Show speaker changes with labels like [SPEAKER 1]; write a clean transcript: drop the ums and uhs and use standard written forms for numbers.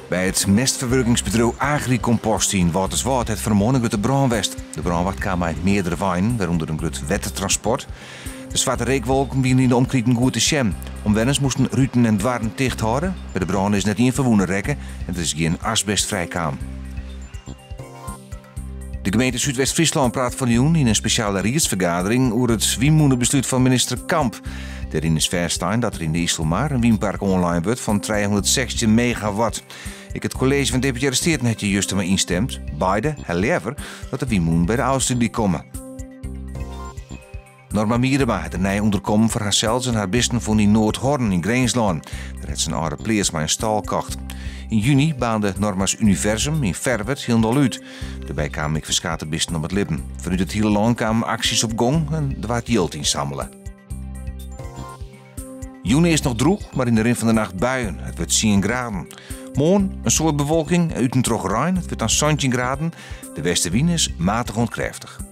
[SPEAKER 1] By it mestferwurkingsbedriuw Agricompost yn Wâlterswâld hat fan 'e moarn in grutte brân west. De brânwacht kaam mei meardere weinen, wêrûnder in grut wettertransport. De swarte reekwolken wiene yn de omkriten goed te sjen. Omwenners moasten ruten en doarren ticht hâlde. By de brân is net ien ferwûne rekke en der is gjin asbest frijkaam. De gemeente Súdwest-Fryslân praat fan 'e jûn yn in spesjale riedsfergadering oer it wynmûnebeslút fan minister Kamp. Dêryn is fêstlein dat der yn de Iselmar in wynpark oanlein wurdt fan 316 megawatt. Ek it kolleezje fan Deputearre Steaten hat hjir juster mei ynstimd. Beide ha leaver dat de wynmûnen by de Ofslútdyk komme. Norma Miedema hat in nij ûnderkommen foar harsels en har bisten fûn yn Noardhorn yn Grinslân. Dêr hat se in âlde pleats mei in stâl kocht. Yn juny baarnde Norma's Universum yn Ferwert hielendal út. Dêrby kamen ek ferskate bisten om it libben. Fanút it hiele lân kamen aksjes op gong en der waard jild ynsammele. Jûn earst noch drûch, mar yn de rin fan de nacht buien. It wurdt tsien graden. Moarn in soad bewolking en út en troch rein. It wurdt dan 17 graden. De westewyn is matich oant krêftich.